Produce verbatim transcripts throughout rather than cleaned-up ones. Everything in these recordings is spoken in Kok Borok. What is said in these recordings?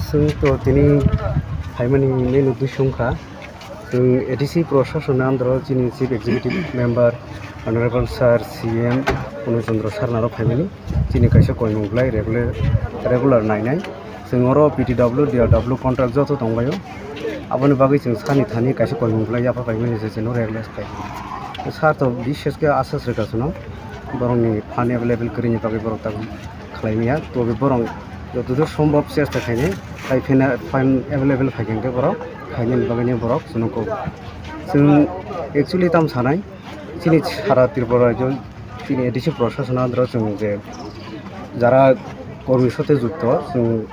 Chwng to tini phaimani main uddesho wngkha, chwng A D C Prashasan andro chini Chief Executive Member Honorable Sir C M Purno Chandra Sir naro phaimani chini kaisa koimung bwlai regular, regular nainai. Chwng oro P T W, D R W contract joto tongbaio. Aboni bagwi chwng sani thani kaisa koimung bwlai yapha phaimani je chwngno regular khai. Sir to bishesh khe asas rwkha chwngno borokni phan available kwrwini bagwi borok tabuk khlaimaya, tobe borok jotodur sombhob chesta khainai, tai phina phan available phaikhe hwnkhe borok khainani bagwino borok chwngno kok. Chwng actually tam sanai, chini sara Tripura rajyo, chini A D C Prashasan andro chwng je jara kormi sate jukto, chwng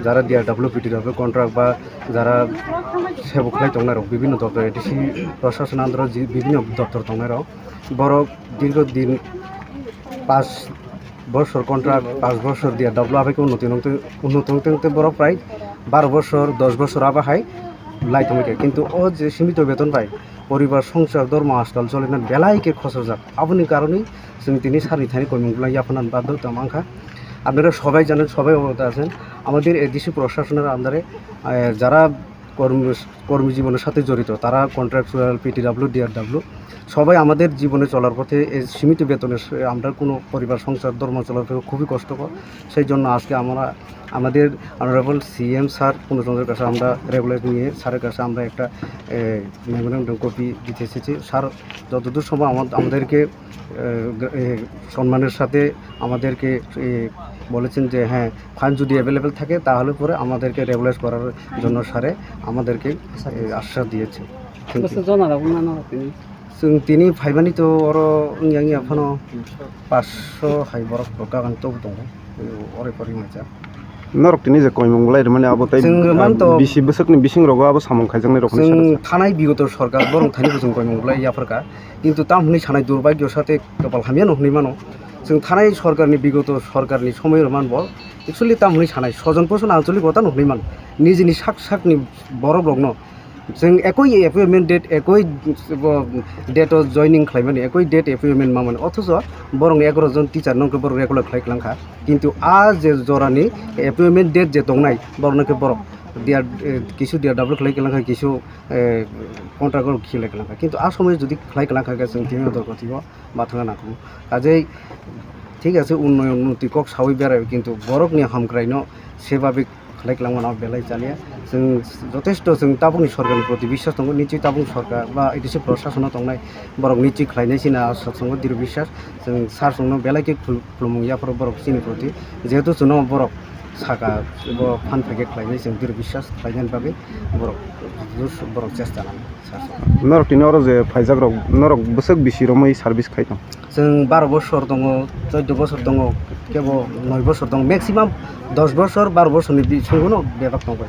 jara D R W, P T W contract ba jara sebo khlai tongnai rok, bibhinno doptor, A D C Prashasan andro je bibhinno doptor tongnai rok, borok dirgho din pas bosor contract, pas bosor dia W abai khe unnoti wngtong, unnoti wngtong tei borok prai baro bosor, dos bosor abo hai lai tongwi kha. Kintu o je simito beton bai poribar songsar dormo ajkal cholina belai khe khosojak. Aboni karonwi chwng tini sir ni thani koimung bwlai yapharnani badhota mankha. আপনারা সবাই জানেন, সবাই অবগত আছেন, আমাদের এডিসি প্রশাসনের আন্ডারে, আহ, যারা কর্ম-, কর্মজীবনের সাথে জড়িত, তারা কন্ট্রাকচুয়াল, পিটিডাব্লিউ, ডিআরডাব্লিউ, সবাই আমাদের জীবনে চলার পথে এই সীমিত বেতনের স-, আমরা কোনো পরিবার সংসার ধর্ম চলার পথে খুবই কষ্টকর। সেই জন্য আজকে আমরা আমাদের অনারেবল সিএম স্যার পূর্ণচন্দ্রের কাছে আমরা রেগুলার নিয়ে স্যারের কাছে আমরা একটা, এ, মেমোরেন্ডাম কপি দিতে এসেছি। স্যার যতদূর সম্ভব আমা-, আমাদেরকে, এ, গ্র-, এ, সম্মানের সাথে আমাদেরকে, এ, বলেছেন যে, হ্যাঁ, ফান্ড যদি অ্যাভেলেবল থাকে, তাহলে পরে আমাদেরকে রেগুলাইজ করার জন্য স্যারে আমাদেরকে, এ, আশ্বাস দিয়েছে। Thank you. Bwswk jona rok wngna norok tini? Chwng tini phaimani to oro wngya wngya phano paanch sho hai borok rok gagan tobu tongo, ore pori macha. Norok tini je koimung bwlai rwmani abo tei, chwng rwman to bisi bwswkni bising rogo abo samung khaijaknai rok hinwi chwng sana sa. Thanai bigoto sorkar borok thani bo chwng koimung bwlai yapharkha. Kintu tam hwnwi sanai durbagyo sate kopal hamya no hwnwi mano. Chwng thanai sorkarni bigoto sorkarni somoi rwman bo actually tam hwnwi sanai sojon poson ancholi gota no hwnwi mano. Nijini sak sakni borok rokno chwng ekoi appointment date, ekoi bo date o joining khlaimani, ekoi date appointment mamani. Othocho borokni egaroh jon teacher no borok regular khlai klangkha. Kintu a je jorani appointment date je tongnai borokno khe borok dia, eh, kisu dia double khlai klangkha, kisu, eh, contract o khlai klangkha. Kintu a somoi jodi khlai klangkha khe chwng tini o dorkoti o ma thangna nangkukgo. Kajei thik ache, unnoyon unnoti kok sawi berai, kintu borokni hamkraino sebabik khlai klangmano belai chaliya. Chwng jotesto chwng tabukni sorkarni proti biswas tongo, nichwi tabuk sorkar ba A D C proshasono tongnai borok nichwi khlainai chini a satsongo diri biswas. Chwng sir chwngno belai khe khul-, khulumung yapharo borok chini proti, jehetu chwngno borok saka bo phan phaikhe khlainai, chwng diri biswas khlainani bagwi borok, borok chesta nang. Norok tini oro je phaijak rok, norok bwswk bisi romwi service khai tong? Chwng baro bosor tongo, chaudo bosor tongo, kebo noi bosor tongo, maximum dos bosor, baro bosorni bisingo no bebak tongbai.